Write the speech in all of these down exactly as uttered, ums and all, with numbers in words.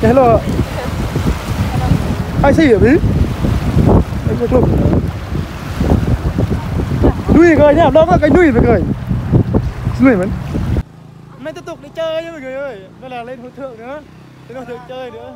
Hello. Ai si hả Bi? Ai si klub. Nui kơi nha, blog kơi nui với kơi. Nui mến. Hôm nay tiếp tục đi chơi nha mọi người ơi. Đây là lên hội thượng nữa. Lên hội thượng chơi nữa.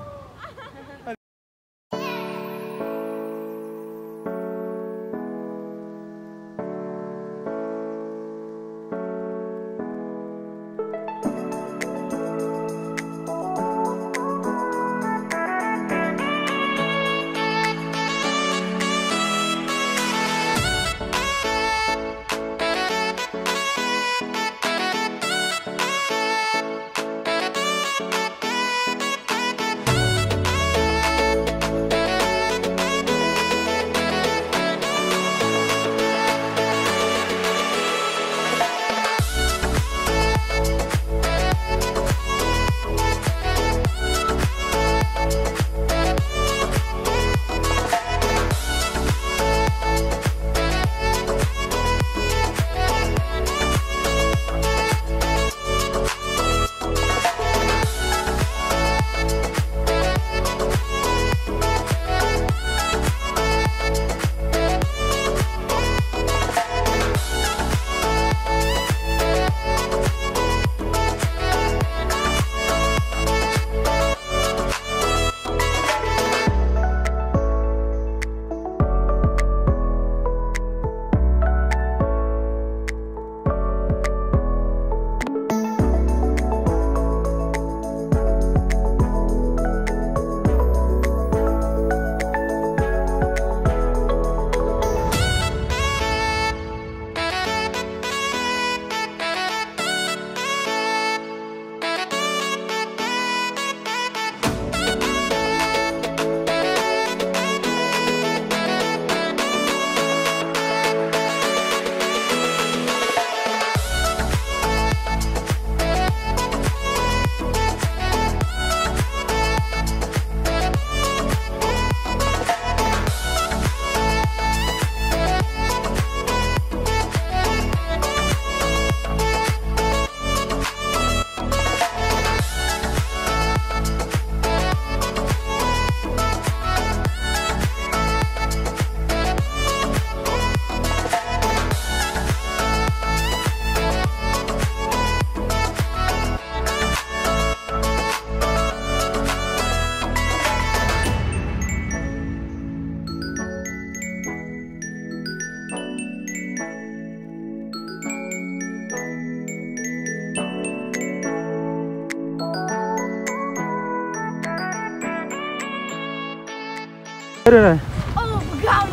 Tới đây này.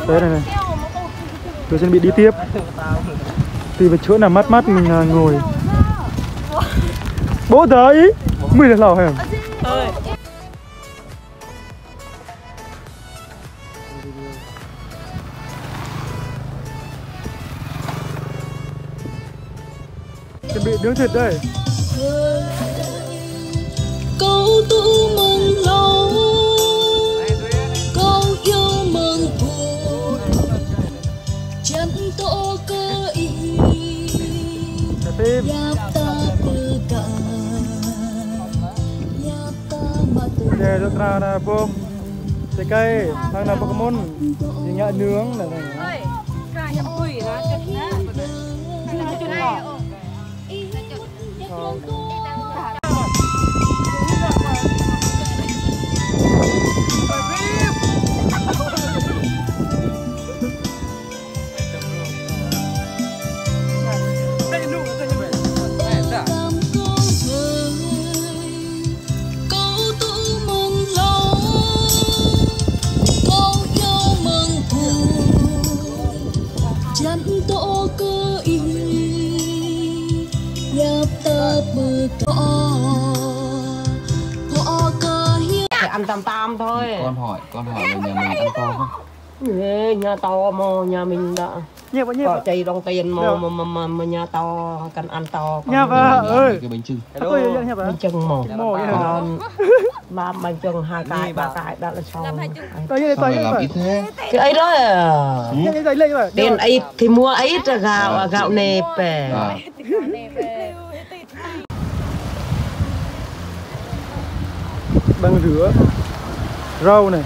Tới đây này. Tôi chuẩn bị đi tiếp. Tìm một chỗ nào mát mát mình, à, ngồi. Bố đợi. Mười là lò hả? Chuẩn bị nướng thịt đây. Kâo tŭ mơ̆ng hlâo, kâo iâu mơ̆ng phŭn, jăn tŏ kơ ih. Cà phê. Yap ta pơkă, yap ta mă tŭ. Oke, rơ̆t ra anai pô. Sơkai, hăng anai pô kơ mơ̆n. Ñu ngă nướng anai. Ơi, ka ñăm tui na, čut na. Čut na. Kâo tŭ mơ̆ng hlâo, kâo iâu mơ̆ng phŭn, jăn tŏ kơ ih, yap ta pơkă, pơkă hiư̆m. Ăn tăm tăm thôi. Con hỏi, con hỏi là nhà mình ăn to không? Ê, nhà to mà nhà mình đã. Nhiều vậy, nhiều vậy. Có chạy đồng tiền mà, mà, mà, mà, mà nhà to, cần ăn to, có nhiều vậy, nhiều. Ơi. Cái bánh chưng. Hello. Bánh chưng mò. Mò vậy hả? Còn làm bánh chưng hai cái, ba cái, đó là xong. Làm hai chưng. Sao lại làm ít thế? Cái ấy đó à. Tiền ít thì mua ít, gạo, à, gạo nếp. À. Gạo nếp. Đang rửa rau anai.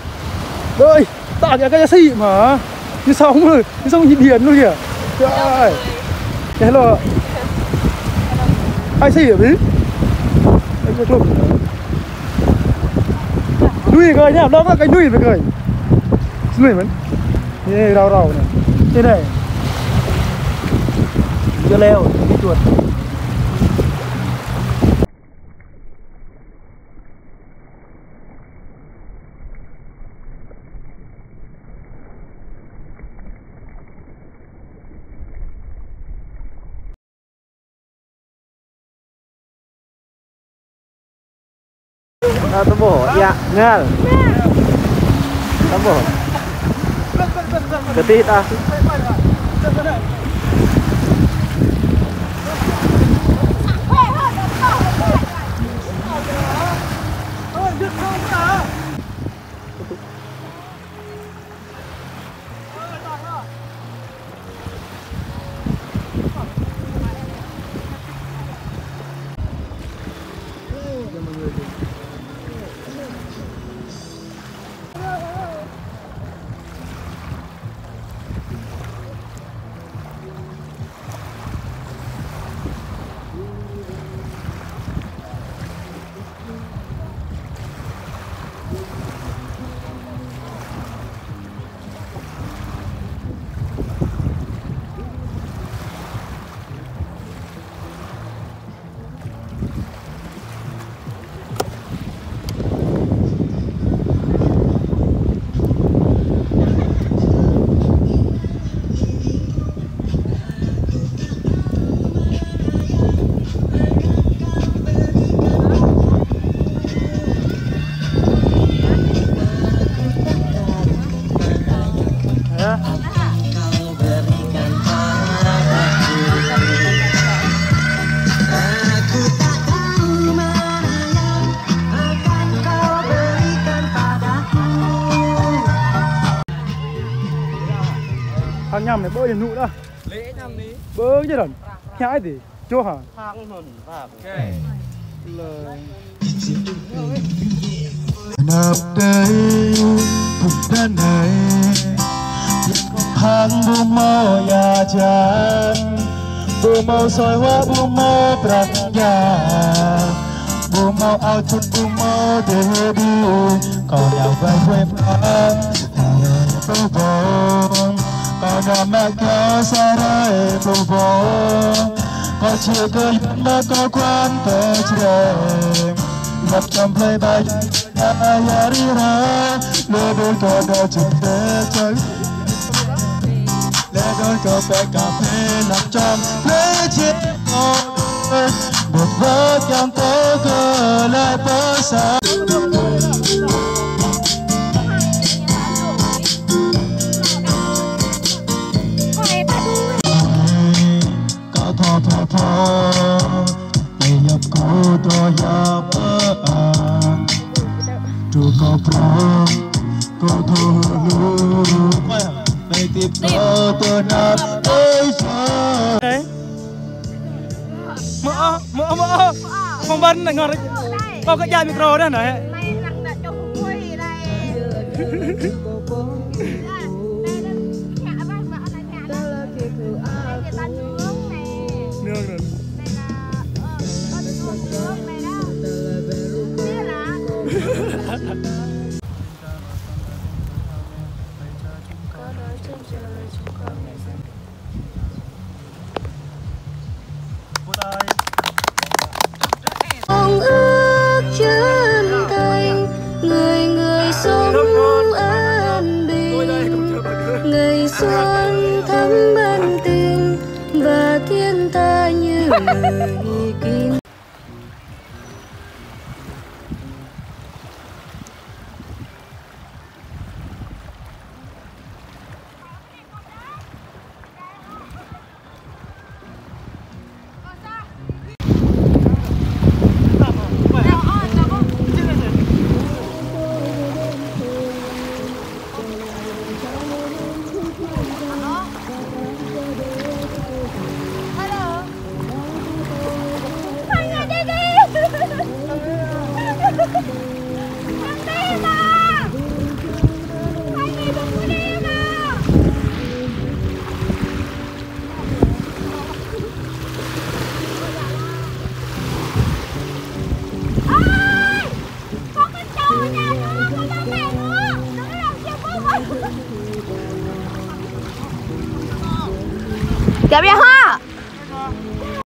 Ơi, ta kơ kơ sĭ mă. Ñu song mơ̆, ñu song ñu điện luôn kìa. Trời ơi. Hello. Ai sĭ hă, Bi? Ai sĭ tôm. Nuih kơ anai, đơ̆ng kơ nuih kơ. Nuih mơ̆n. Anai, rau rau anai. Anai. Dưa leo, kỹ thuật. Ơ, tơƀôh, ia, ngal. Tơƀôh. Kơtih ta. Hăng ñăm anai, ƀơi anŭn dah. Lĕ ñăm anai. Ƀơi jơlan. Hiăp ai tih. Čô hă? Hăng anŭn, hăng. Anăp tơi, phŭn tơnai. Hăng ƀu hmâo ia jăn. Ƀu hmâo soi hua, ƀu hmâo prăng ia. Ƀu hmâo ao čut, ƀu hmâo tơhơdi. Kâo nao ƀai huai mă. Ƀu ƀơ̆ng, kâo nao mă kơ sa rai ƀu ƀơ̆ng. Kâo či kơ yun mă kơ kuan tơ čreng. Lăp čăm plei ƀai ya ya ri ra. Lơ đôi kơ đa čut tơ čai. Lơ đôi kơ pĕ kơ pĕ lăp čăm plei čreng. Một vết yang kơ kơ lai pơ sa. Kâo thâo thâo thâo, tơ yap kâo tơ yap ơ a. Tru kâo prong, kâo thâo hluh. Mơi tip kâo tơ nap tơ sa. Mơ, mơ, mơ. Phóng viên này ngồi. Kâo kơ djai micro dah anai. Nương, nương. Mong ước chân thành, người người sống an bình, ngày xuân thắm ân tình và thiên tha như người kính. Kâo ƀiă hă?